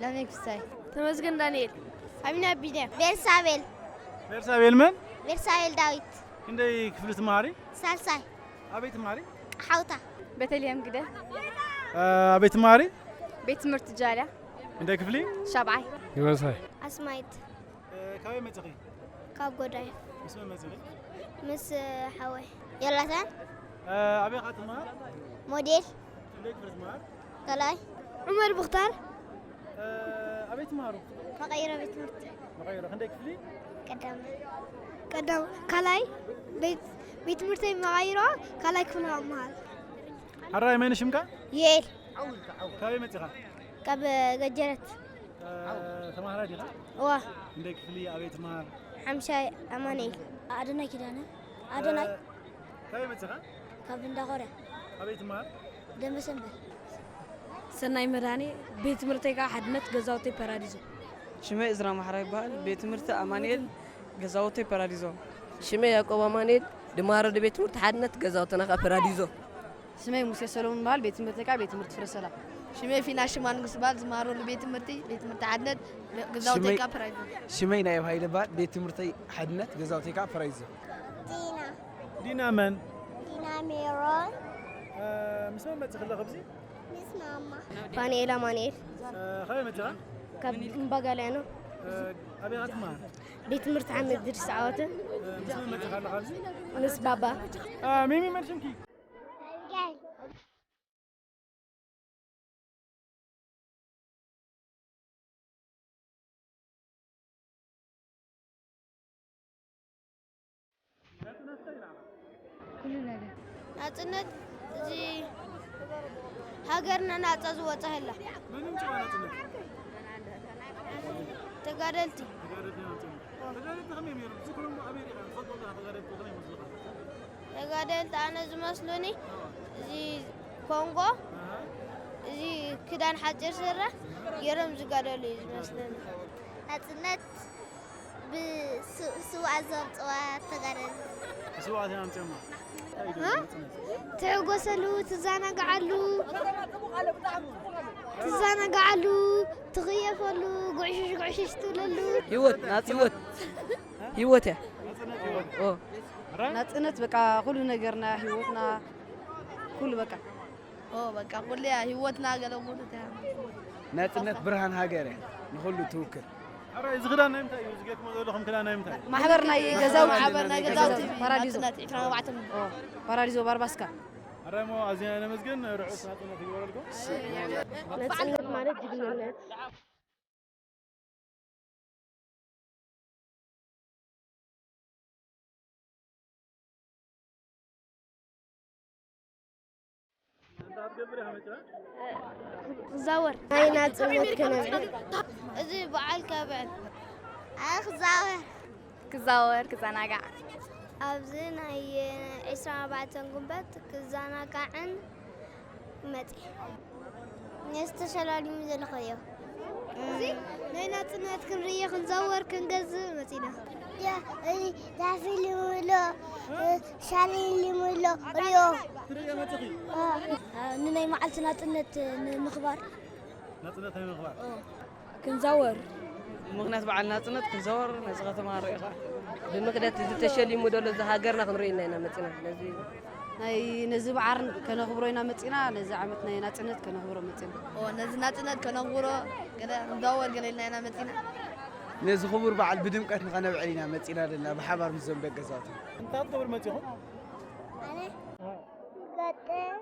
ላሜክ ፍሳይ። ተመስገን ዳንኤል። ኣሚና ቢንያም። ቤርሳቤል። ቤርሳቤል መን? ቤርሳቤል ዳዊት። ክንደይ ክፍሊ ትመሃሪ? ሳልሳይ። ኣበይ ትመሃሪ? ሓውታ። ቤተልሔም ግደ። እ፣ ኣበይ ትመሃሪ? ቤት ትምህርቲ ጃልያ። ክንደይ ክፍሊ? ሻብዓይ። ይበሳይ። ኣስማይት። እ፣ ካበይ መጺኺ? ካብ ጎዳይ። ምስ መን መጺኺ? ምስ ሓወይ። ዮላታን። እ፣ ኣበይ ኢኻ ትመሃር? ሞዴል። ክንደይ ክፍሊ ትመሃር? ካልኣይ። ዑመር ሙኽታር። እ፣ ኣበይ ትመሃሩ? መቐይሮ ቤት ትምህርቲ። መቐይሮ ክንደይ ክፍሊ? ቀዳም። ቀዳም። ካልኣይ። ቤት፣ ቤት ትምህርተይ መቐይሮ ካልኣይ ክፍሊ እመሃር። ሕራይ መን ሽምካ? ዩኤል። ካበይ መጺኻ? ካብ ገጀረት። እ፣ ተማሃራይ ዲኻ? እዋ። ክንደይ ክፍሊ? ኣበይ ትመሃር? ሓምሻይ ኣማኑኤል። ኣዶናይ ኪዳነ። ኣዶናይ። እ፣ ካበይ መጺኻ? ካብ እንዳኾርያ። ኣበይ ትመሃር? ደንበ ሰንበት። ሰናይ መድሃኔ። ቤት ትምህርተይ ከዓ ሓድነት፣ ገዛውተይ ፓራዲዞ። ሽመይ እዝራ ማሕራ ይበሃል። ቤት ትምህርቲ ኣማኑኤል፣ ገዛውተይ ፓራዲዞ። ሽመይ ያዕቆብ ኣማኑኤል። ድማሮ ቤት ትምህርቲ ሓድነት፣ ገዛውተና ከዓ ፓራዲዞ። ሽመይ ሙሴ ሰሎሞን በሃል። ቤት ትምህርተይ ከዓ ቤት ትምህርቲ ፍረ ሰላም። ሽመይ ፊና ሽማ ንጉስ በሃል። ዝመሃረሉ ቤት ትምህርቲ፣ ቤት ትምህርቲ ሓድነት፣ ገዛውተይ ሽመይ፣ ከዓ ፓራዲዞ። ሽመይ ናየብ ሃይለ በሃል። ቤት ትምህርተይ ሓድነት፣ ገዛውተይ ከዓ ፓራዲዞ። ዲና። ዲና መን? ዲና ሜሮን። እ፣ ምስ መን መጺኺ ኣለኺ ኣብዚ? ምስ ማማ። ፋንኤል ኣማኑኤል። እ፣ ካበይ መጺኻ? ካብ እምባጋልያኖ። እ፣ ኣበይ ኢኻ ትመሃር? ቤት ትምህርቲ ሓመድ ድርስ ዓወተ። እ፣ ምስ መን መጺኻ ኣለኻ ኣብዚ? ምስ ባባ። እ፣ ሚሚ መን ሽምኪ? ኩሉ ነገር። ናጽነት እዚ ሃገርና ናጻ ዝወጻ ህላ። መን ኣምጺዋ ናጽነት? ተጋደልቲ። ተጋደልቲ ናጽነት። ተጋደልቲ ከመይ ነይሮም? ዝክሮም ኣበይ ርኢኻ? ትፈልጦም ዲኻ? ተጋደልቲ ከመይ ይመስሉኻ? ተጋደልቲ ኣነ ዝመስሉኒ እዚ ኮንጎ፣ እዚ ክዳን ሓጺር ስረ ገይሮም ዝጋደሉ እዩ ዝመስለኒ። ናጽነት ብስውኣት ዘምጽዋ ተጋደልቲ። ብስውኣት እዮም ኣምጺኦማ። እ? ትሕጎሰሉ፣ ትዘናግዓሉ፣ ትዘናግዓሉ፣ ትኽየፈሉ፣ ጉዕሽሽ ጉዕሽሽ ትብለሉ። ህይወት፣ ናጽነት። ህይወት እያ። ኦ። ናጽነት በቃ ኩሉ ነገርና፣ ህይወትና፣ ኩሉ በቃ። ኦ፣ በቃ ኩሉ እያ ህይወትና፣ ገለ ኩሉ እያ። ናጽነት ብርሃን ሃገር እያ፣ ንኹሉ ትውክል። ሕራይ፣ እዚ ክዳን ናይ ምንታይ እዩ? እዚ ጌርኩሞ ዘለኹም ክዳን ናይ ምንታይ እዩ? ማሕበር ናይ ገዛውቲ። ማሕበር ናይ ገዛውቲ። ፓራዲዞ። ናጽነት ዕስራን ኣርባዕተን። ኦ፣ ፓራዲዞ ባርባስካ። ሕራይ እሞ ኣዝና ነመስግን፣ ርሑስ ናጽነት ይግበረልኩም። ናጽነት ማለት ጅግንነት። እንታይ ክትገብር ኢኻ መፂኻ? ክዛወር። ናይ ናጽነት ከነብዕል። እዚ በዓል ከብዕል። ኣነ ክዛወር። ክዛወር፣ ክዘናጋዕ። ኣብዚ ናይ ዕስራን ኣርባዕተን ጉንበት ክዘናጋዕን መጺ። ነዚ ተሸላሊሙ ዘሎ ኸዮ። እዚ ናይ ናጽነት ክንርኢ፣ ክንዘውር፣ ክንገዝእ መጺና። ያ፣ እዚ ዛፊ ሊሙሎ፣ ሻሊ ሊሙሎ፣ ሪኦ። ትርእዮ መጺኺ? አ፣ ንናይ መዓልቲ ናጽነት ንምኽባር። ናጽነት ናይ ምኽባር። ኦ። ክንዛወር። ምኽንያት በዓል ናጽነት ክንዛወር ነዚ ከተማ ርኢኻ። ብምኽንያት እዚ ተሸሊሙ ዘሎ እዚ ሃገርና ክንርኢ ኢልና ኢና መጺና። ነዚ ናይ፣ ነዚ በዓል ከነኽብሮ ኢና መጺና፣ ነዚ ዓመት ናይ ናጽነት ከነኽብሮ መጺና። ኦ፣ ነዚ ናጽነት ከነኽብሮ፣ ገለ ክንዛወር ገለ ኢልና ኢና መጺና። ነዚ ክቡር በዓል ብድምቀት ንኸነብዕል ኢና መጺና ዘለና ብሓባር ምስ ዞም ደገ ዛቱ። እንታይ ክትገብሩ መጺኹም? ኣነ ገጠም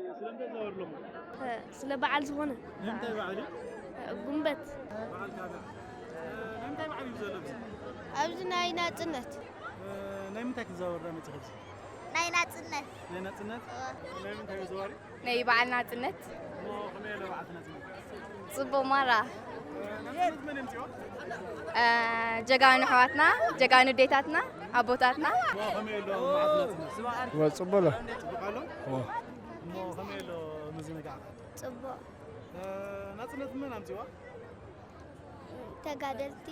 ስለምንታይ ዛወር ኣለኹም? ስለ በዓል ዝኾነ። ንምንታይ በዓል እዩ? ጉንበት። በዓል ካበ። ናይ ምንታይ በዓል እዩ ዘሎ ኣብዚ? ኣብዚ ናይ ናጽነት። ናይ ምንታይ ክዛወር ዳ መጺኻ ኣብዚ? ናይ ናጽነት። ናይ ናጽነት? እወ። ናይ ምንታይ እዩ ዘዋሪ? ናይ በዓል ናጽነት። እሞ ከመይ ኣሎ በዓል ናጽነት? ጽቡቕ ማራ። ናጽነት መን የምጽኦ? እ፣ ጀጋኑ ኣሕዋትና፣ ጀጋኑ ኣዴታትና፣ ኣቦታትና። እሞ ከመይ ኣሎ በዓል ናጽነት? እወ፣ ጽቡቕ ኣሎ። ጽቡቕ ኣሎ? እወ። እሞ ከመይ ኣሎ ምዝንጋዕ? ጽቡቕ። እ፣ ናጽነት መን ኣምጽዋ? ተጋደልቲ።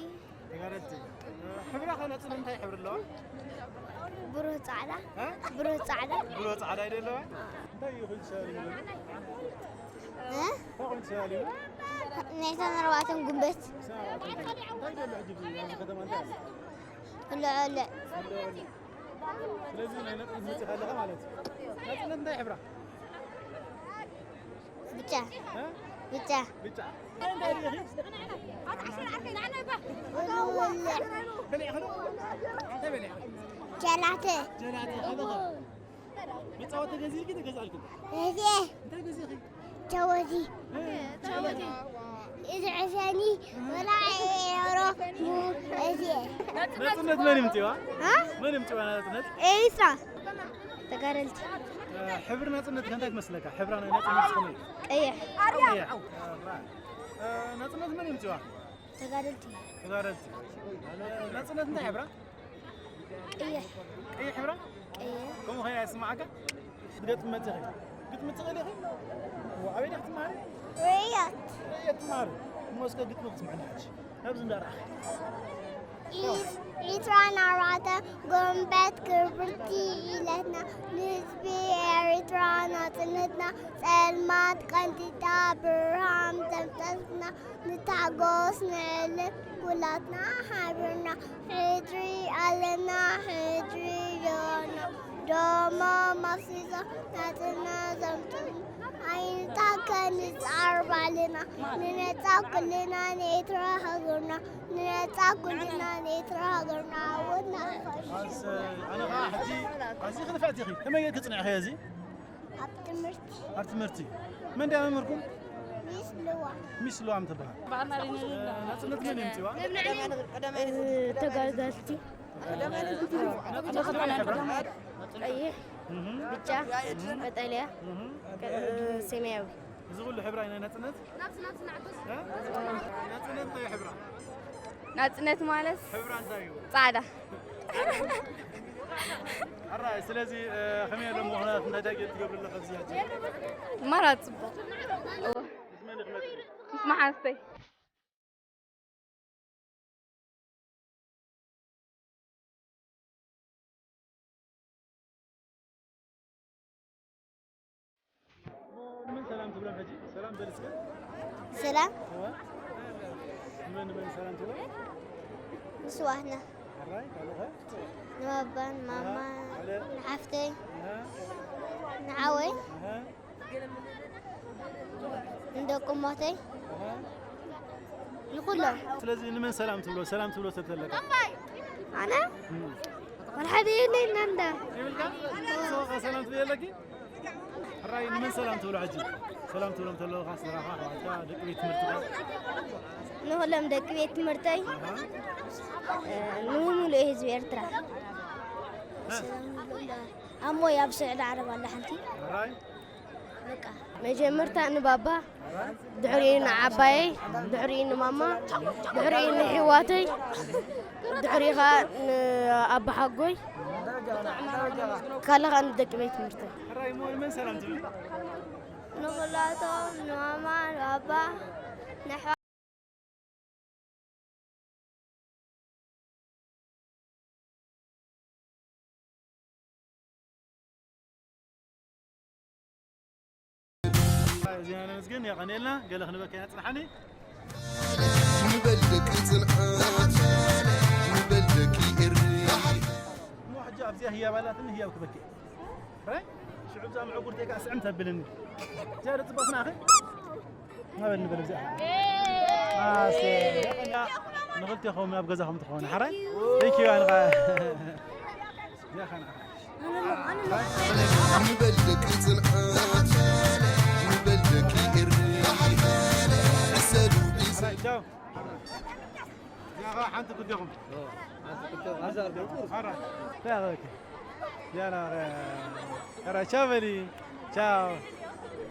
ተጋደልቲ። ሕብራ ከ ናጽነት እንታይ ሕብሪ ኣለዋ? ብሩህ ጻዕዳ እ? ብሩህ ጻዕዳ ብሎ ጻዕዳ ኣይደለዋ? እንታይ እዩ ኮይኑ ሰሪ? እ? እንታይ ኮይኑ ሰሪ? ናይ ዕስራን ኣርባዕተን ጉንበት እንታይ ደሎ ሕጂ ኣብዚ ከተማ እንታይ ኣሎ? ልዑል ስለዚ ናይ ናጽነት መጽእ ከለኻ ማለት እዩ። ናጽነት እንታይ ሕብራ? ብጫ እ? ብጫ ብጫ። እንታይ ዲኺ? ውልውል በሊዕኺ ዶ? እንታይ በሊዕኺ? ጀላተ ጀላቲ ከለኻ መጻወቲ ገዚእልኪ ተገዛልኪ? እዚ እንታይ ገዚእኺ? ቸወዚ እ፣ ጀላቲ። እዚ ዕሰኒ ወላ ኤሮ እዚ ናጽነት መን ይምጽዋ? እ? መን ይምጽዋ ናጽነት? ኤሪትራ ተጋደልቲ እ፣ ሕብሪ ናጽነት ከ እንታይ ትመስለካ? ሕብራ ናይ ናጽነት ስለ ቀይሕ ቀይሕ። እ፣ ናጽነት መን ይምጽዋ? ተጋደልቲ ተጋደልቲ። እ፣ ናጽነት እንታይ ሕብራ? ቀይሕ ቀይሕ ሕብራ? ቀይሕ ከምኡ ኸይና ይስማዓካ? ክትገጥሚ መጺኺ? ክትምጽኺ ዲኺ? እዋ፣ ኣበይ ዲኺ ትመሃሪ? ርያት ርያት ትመሃሪ? እሞ እስከ ግጥሚ ክትስምዓና ሕጂ። ኣብዚ እንዳረኣኺ። ዒስራን ኣርባዕተ ጎንበት ክብርቲ ኢለትና ንህዝቢ ኤርትራ ናጽነትና ጸልማት ቀንጢጣ ብርሃን ተምጸልና ንታጎስ ንዕልን ኩላትና ሓቢርና ሕድሪ ኣለና ሕድሪ ዮና ደሞ መፍሲሶ ናጽነት ዘምጽእና ኣይንታከን ንጻር ባዕልና ንነጻ ኩልና ንኤርትራ ሃገርና ንነጻ ኩልና ንኤርትራ ሃገርና እውን ናፈሽ ኣስ ኣነ ኸዓ ሕጂ ኣዚኺ ንፍዕቲ ኢኺ። ከመይ ጌርኪ ጽኒዕኺ እዚ? ኣብ ትምህርቲ ኣብ ትምህርቲ። መን ድያ መምህርኩም? ሚስ ልዋ ሚስ ልዋም ትበሃል። ናጽነት መን የምጽዋ? ተጋዳልቲ ናጽነት መን ሕብራ? ቀይሕ፣ እህ፣ ብጫ፣ ቀጠልያ፣ እህ። ሰማያዊ። እዚ ኩሉ ሕብራ ናይ ናጽነት? እ? ናጽነት እንታይ ሕብራ? ናጽነት ማለት ሕብራ እንታይ እዩ? ጻዕዳ። ኣራይ፣ ስለዚ፣ እ፣ ከመይ ኣሎ ምኽንያት እንታይ እንታይ ትገብሪ ኣለኻ ኣብዚ ሕጂ? ማራ ጽቡቕ። ምስ መን ኢኺ መጺኺ? ምስ መሓዝተይ። ንመን ሰላም ትብሎም ሕጂ? ሰላም በል እስከ። ሰላም እወ። ንመን ንመን ሰላም ትብሎም? ንስዋህና ሕራይ፣ ካልኦኸ? ንባባን ማማን ካልእ? ንሓፍተይ እሀ፣ ንዓወይ እሀ፣ ንደቁ ሞተይ እሀ። ንኩሎም ስለዚ ንመን ሰላም ትብሎ? ሰላም ትብሎ ሰብ ተለካ? ኣነ ወልሓደ የለይና እንዳ ይብልካ? ንስኻ ሰላም ትብሎ ኣለኪ? ሕራይ ንመን ሰላም ትብሎ ሕጂ? ሰላም ትብሎም ተለኻ ስራኻ፣ ኣሕዋትካ፣ ደቂ ቤት ትምህርትኻ? ንኩሎም ደቂ ቤት ትምህርተይ ኣሃ። እ፣ ንምሉእ ህዝቢ ኤርትራ እ? ኣሞይ ኣብ ስዑዲ ዓረብ ኣላ ሓንቲ ሕራይ? በቃ መጀመርታ ንባባ፣ ድሕሪኡ ንዓባየይ፣ ድሕሪኡ ንማማ፣ ድሕሪኡ ንሕዋተይ፣ ድሕሪኡ ኸዓ ንኣባሓጎይ፣ ካልእ ኸዓ ንደቂ ቤት ትምህርተይ። ሕራይ እሞ ንመን ሰላም ትብል? ንኩላቶም ንማማ ንባባ ንኣሕዋ እዚና ነመስግን፣ የቐንየልና። ገለ ክንበከ ኢና ጽንሓኒ። ንበል ደቂ ጽንዓት፣ ንበል ደቂ ኤሪ። እሞ ሕጂ ኣብዚኣ ህያብ ኣላትኒ፣ ህያብ ክበኪ። ራይ? ሽዑ እዛ መዕጉርተይ ከኣ ስዕም ተብልኒ። እዚኣ ዶ ጽቡቕ ስናኺ? ናበል ንበል እዚኣ። ኣሰ። ንኽልቴኹም ኣብ ገዛኹም ትኾኑ። ሓራይ? Thank you፣ ኣነ ኸኣ። እዚኣ ኸኣ ንዓኻ። ንበል ደቂ ጽንዓት፣ ንበል ደቂ ኤሪ። ዕሰሉ፣ ዕሰሉ። ቻው። እዚኣ ኸዓ ሓንቲ ክልቴኹም። ሓራ። ያላ፣ ኦኬ። ያላ፣ ኸዓ ቻው በሊ። ቻው።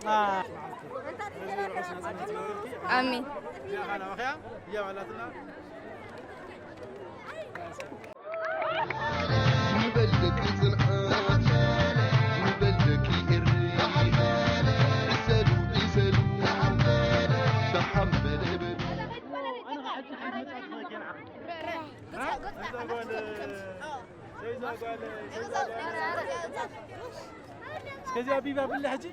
አ። ኣሜን። እዚኣ ኸዓ ናባኽያ። እያ ባላትና። ንበል ደቂ ጽንዓት፣ ንበል ደቂ ኤሪ። ዕሰሉ፣ ዕሰሉ። ደሓን በለ በሉ። ኣነ ኸዓ ሕጂ ሓንቲ መጽሓፍ ክበኪ ንዓኺ። እስከዚኣ ቢባ ብለ ሕጂ።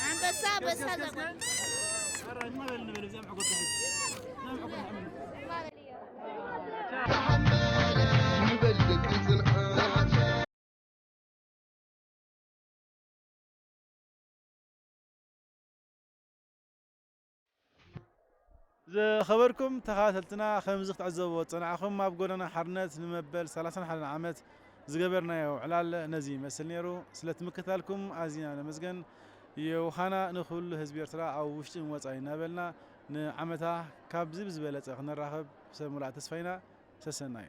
ኣንበሳ፣ ኣንበሳ፣ ኣራኝ ማለት ንበል፣ እዚኣ ምዕጎት ሕጂ። እዚኣ ምዕጎት ሕጂ። ዝኸበርኩም ተኸታተልትና፣ ከምዚ ክትዕዘብዎ ዝጸናዕኹም፣ ኣብ ጎደና ሓርነት ንመበል ሰላሳን ሓደን ዓመት ዝገበርናዮ ዕላል ነዚ ይመስል ነይሩ። ስለቲ ምክትታልኩም ኣዚና ነመስገን። ዮሃና ንኹሉ ህዝቢ ኤርትራ ኣብ ውሽጥን ወጻኢን እናበልና፣ ንዓመታ ካብዚ ብዝበለጸ ክንራኸብ ሰብ ሙሉእ ተስፋ ኢና። ሰሰናዩ።